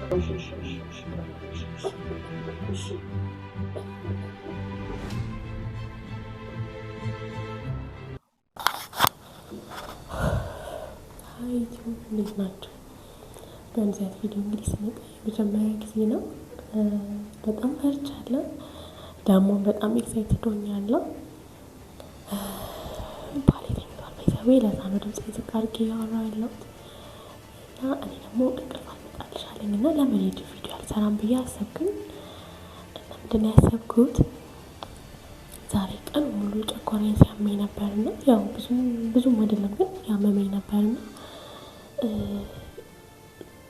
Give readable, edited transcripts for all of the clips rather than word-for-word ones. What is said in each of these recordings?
እሺ እሺ እሺ እሺ እሺ እሺ። Hi ዩቲዩብ፣ እንዴት ናቸው? በእንደዚህ አይነት ቪዲዮ እንግዲህ ስመጣ የመጀመሪያ ጊዜ ነው። በጣም ፈርቻለሁ። ደግሞ በጣም excited ሆኛለሁ። ባሌ ተኝቷል። በይዘዌ ለዛ ነው ድምፅ ዝቅ አድርጌ እያወራሁ ያለሁት። እና እኔ ደግሞ እንቅልፍ አልመጣልሽ አለኝ እና ለምን ዩቲዩብ ቪዲዮ አልሰራም ብዬ አሰብኩኝ። እና ምንድን ነው ያሰብኩት፣ ዛሬ ቀን ሙሉ ጨጓራዬን ሲያመኝ ነበርና፣ ያው ብዙም ብዙም አይደለም ግን ያመመኝ ነበርና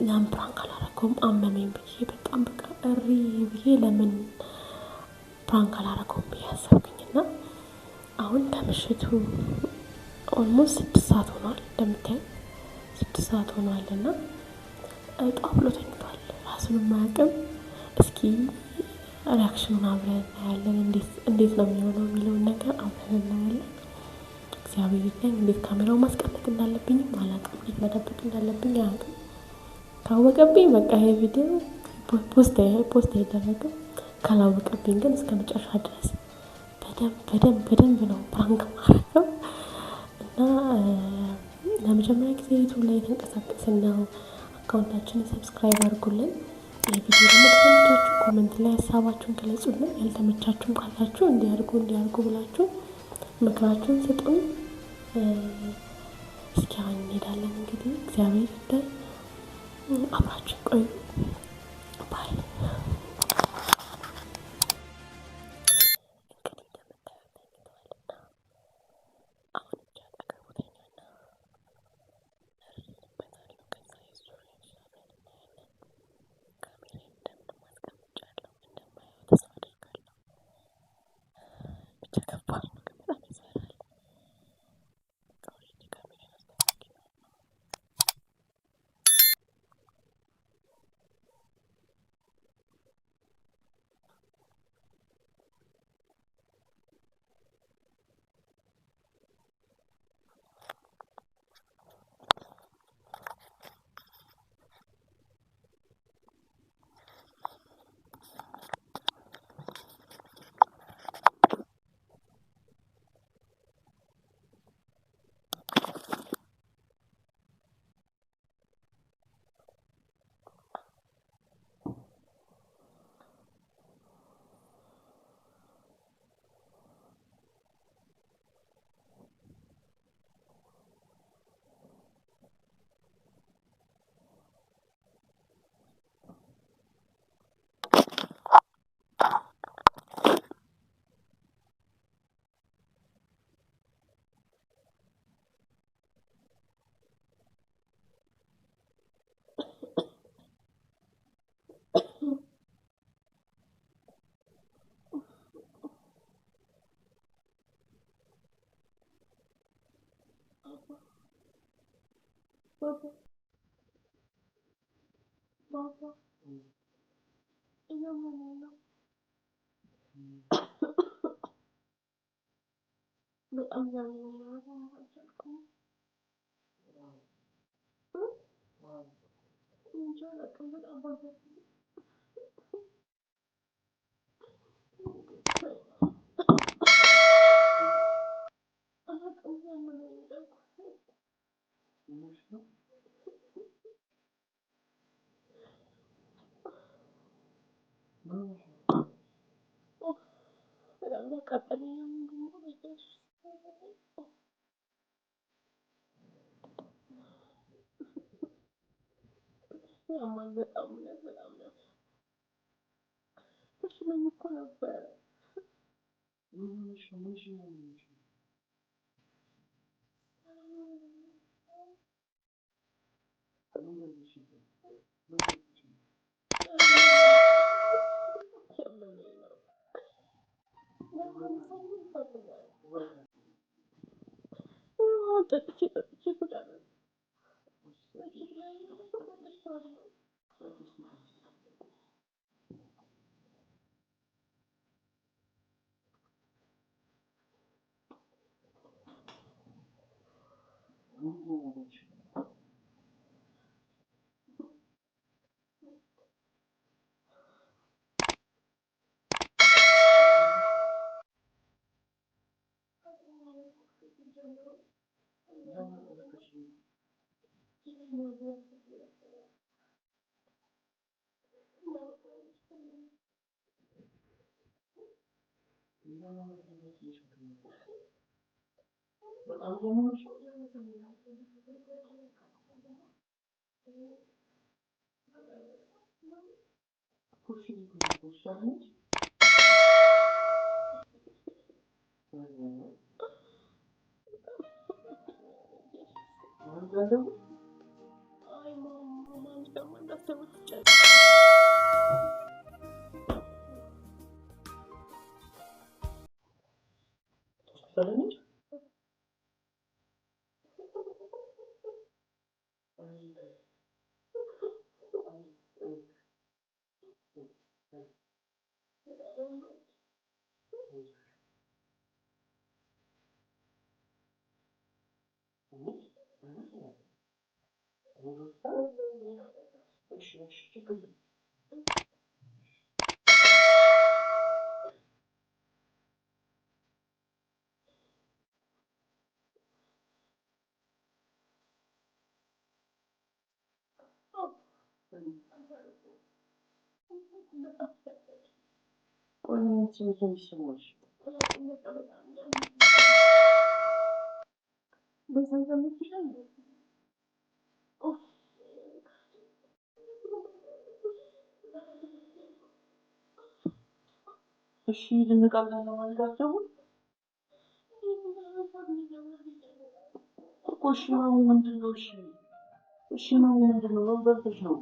ለምን prank አላረገውም አመመኝ ብዬ፣ በጣም በቃ እሪ ብዬ ለምን prank አላረገውም ብዬ አሰብኩኝ። እና አሁን ከምሽቱ almost 6 ሰዓት ሆኗል። እንደምታዩ 6 ሰዓት ሆኗል እና ጧ ብሎ ተኝቷል። ራሱንም አያውቅም። እስኪ reaction ኑን አብረን እናያለን። እንዴት ነው የሚሆነው የሚለውን ነገር አብረን እናያለን። እግዚአብሔር ይርዳኝ። እንዴት ካሜራውን ማስቀመጥ እንዳለብኝም አላውቅም። እንዴት መደበቅ እንዳለብኝ አላውቅም። ካወቀብኝ በቃ ይሄ ቪዲዮ post አይደረግም። ካላወቀብኝ ግን እስከ መጨረሻ ድረስ በደንብ በደንብ በደንብ ነው prank ማረገው። እና ለመጀመሪያ ጊዜ ዩቱብ ላይ የተንቀሳቀስን ነው። Account ኣችንን subscribe አድርጉልን። ይህ ቪዲዮ ደግሞ ከተመቻችሁ comment ላይ ሀሳባችሁን ግለጹልን። ያልተመቻችሁም ካላችሁ እንዲያርጉ እንዲያርጉ ብላችሁ ምክራችሁን ስጡን። እስኪ አሁን እንሄዳለን እንግዲህ፣ እግዚአብሔር ይርዳን። አብራችሁ ቆዩ። Bye። እንግዲህ እንደምታዩት ተኝተዋልና አሁን እጃ አጠገቡ ተኛና እርድበታለሁ። ከዛ የሱ reaction አብረን እናያለን። ካሜራዬን እንደምንም አስቀምጫለሁ። እንደማየው ተስፋ አደርጋለሁ። ብቻ ከባድ ነው ግን በጣም ያስፈራል። በቃ already ካሜራዬን አስተካክያለሁ። ባባ፣ ባባ፣ እያመመኝ ነው። በጣም እያመመኝ ነው። መተኛት አልቻልኩም። እንጃ አላውቅም። በጣም ባባ አላውቅም። እያመመኝ ነው። በጣም እያቃጠለኝ ነው። ምንድን ነው በኢየሱስ? ያማል በጣም፣ እውነት በጣም ነው። ተሽሎኝ እኮ ነበረ። ያመመኝ ነው። ጠጥቼ ጠጥቼ ቁጭ አለ። ቆይ ምን ስሜት ነው የሚሰማሽ? እሺ ልንቃለን ለማለት አትደውል እኮ። እሺ ማሚ ምንድን ነው? እሺ እሺ ማሚ ምንድን ነው? ምን በልተሽ ነው?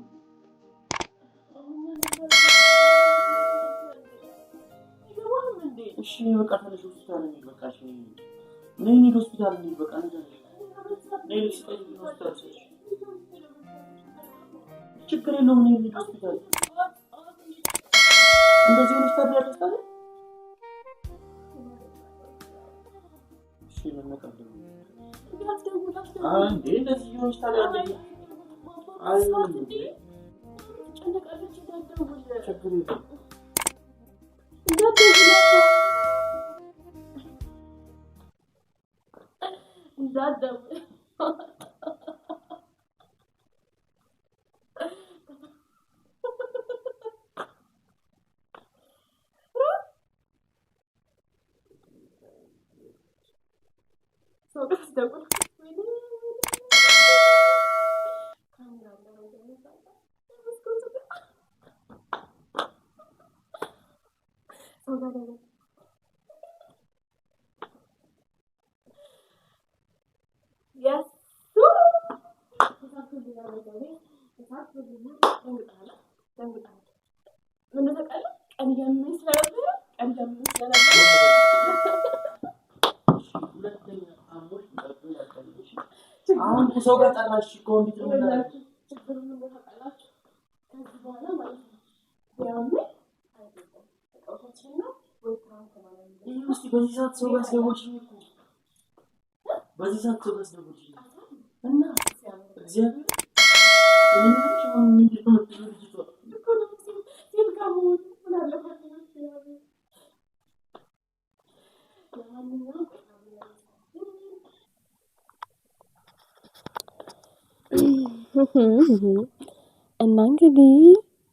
እሺ በቃ ተነሽ ሆስፒታል እንሂድ። በቃ እሺ ነይ እንሂድ ሆስፒታል እንሂድ። በቃ ነይ ነይ ልብስ ቀይሪ ሆስፒታል ስልሽ ችግር የለውም። ነይ እንሂድ ሆስፒታል። እንደዚህ ሆነሽ ታድሪያለሽ ታዲያ? እሺ እንነቃለን። እንዴ እንደዚህ ሆነሽ ታዲያ አይሆንም እንዴ ችግር የለውም። አሁን ሰው ጋር ጠራሽ እኮ እንዴት ነው የምናደርገው? እስኪ በዚህ ሰዓት ሰው ጋር አስደወልሽኝ እኮ በዚህ ሰዓት ሰው ጋር አስደወልሽኝ እና እግዚአብሔር እኔ የምልሽ አሁን ምንድን ነው የምትለው ልጅቷ? እና እንግዲህ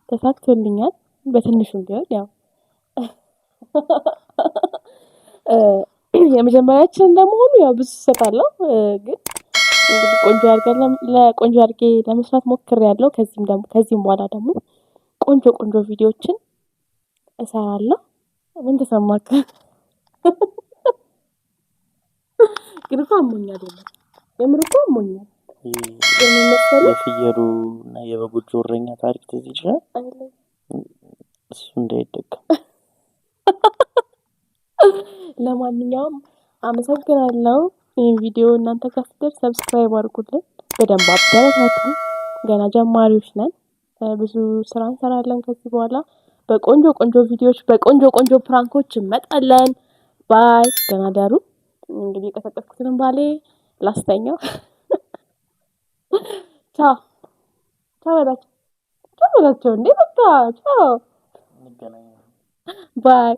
ተሳክቶልኛል በትንሹም ቢሆን ያው የመጀመሪያችን እንደመሆኑ ያው ብዙ እሰጣለሁ፣ ግን እንግዲህ ቆንጆ አድርገን ለቆንጆ አድርጌ ለመስራት ሞክሬያለሁ። ከዚህም ደግሞ ከዚህም በኋላ ደግሞ ቆንጆ ቆንጆ ቪዲዮዎችን እሰራለሁ። ምን ተሰማክ? ግን እኮ አሞኛል፣ የምር እኮ አሞኛል። ምን መሰለህ የፍየሉ እና የበጎቹ እረኛ ታሪክ ትዝ ይችላል። እሱ እንዳይደገም። ለማንኛውም አመሰግናለሁ። ይህን ቪዲዮ እናንተ ጋር ሲደርስ subscribe አድርጉልን፣ በደንብ አበረታቱ። ገና ጀማሪዎች ነን፣ ብዙ ስራ እንሰራለን። ከዚህ በኋላ በቆንጆ ቆንጆ ቪዲዮዎች በቆንጆ ቆንጆ prank ኦች እንመጣለን። Bye፣ ደህና ደሩ። እንግዲህ የቀሰቀስኩትንም ባሌ ላስተኛው። ቻው ቻው በላቸው፣ ቻው በላቸው። እንዴ በቃ ቻው፣ እንገናኛለን። Bye።